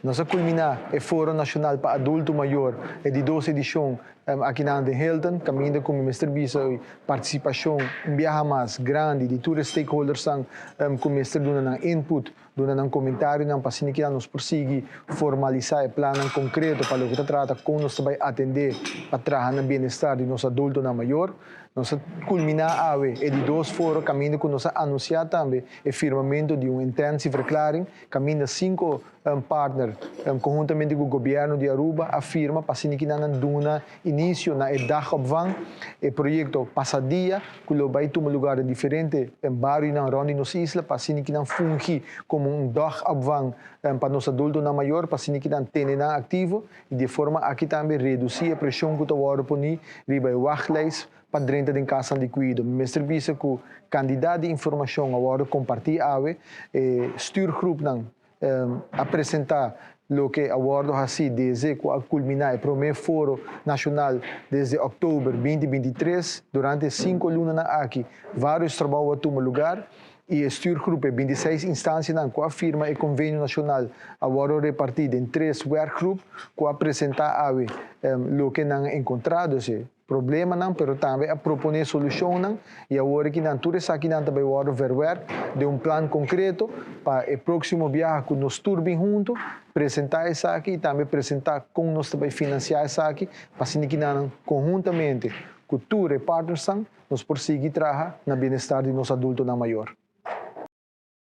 Nos a culmina e Foro Nacional pa Adulto Mayor, e di dos edicion aki na The Hilton, caminda cu mester bisa participacion un biaha mas grandi di tur stakeholders cu mester duna nan input, duna nan comentarionan pa asina cu nos por sigui formalisa e plan concreto pa loke ta trata con nos bay atende pa traha na bienestar di nos adultonan mayor. Nos a culmina awe e di dos foro, caminda cu nos a anuncia tambe e firmamento di un intentieverklaring, caminda cinco partner conhuntamente cu gobierno di Aruba a firma pa asina cu nan duna inicio na e dagopvang, e proyecto Pasadia, cu lo bay tuma luga den diferente barionan rond di nos isla, pa asina cu nan fungi como un dagopvang pa nos adultonan mayor, pa asina cu nan tene nan activo y di forma aki tambe reduci e presion cu ta wordo poni riba e wachtlijst pa drenta den cas di cuido. Mester bisa cu cantidad di informacion a wordo comparti awe, stuurgroep nan a presenta loke a wordo haci desde cu a culmina e prome foro nacional desde october 2023. Durante 5 luna aki, varios trabou a tuma luga y e stuurgroep, 26 instancianan cu a firma e convenio nacional, a wordo reparti den tres werkgroep cu a presenta awe loke nan a encontra, problemanan, pero tambe a propone solucionnan y awor cu nan tur esakinan tambe wordo verwerk den un plan concreto pa e proximo biaha cu nos tur bin hunto presenta esaki y tambe presenta con nos tambe financia esaki, pa asina cu nan conhuntamente cu tur partners nos por sigui traha na bienestar di nos adultonan mayor.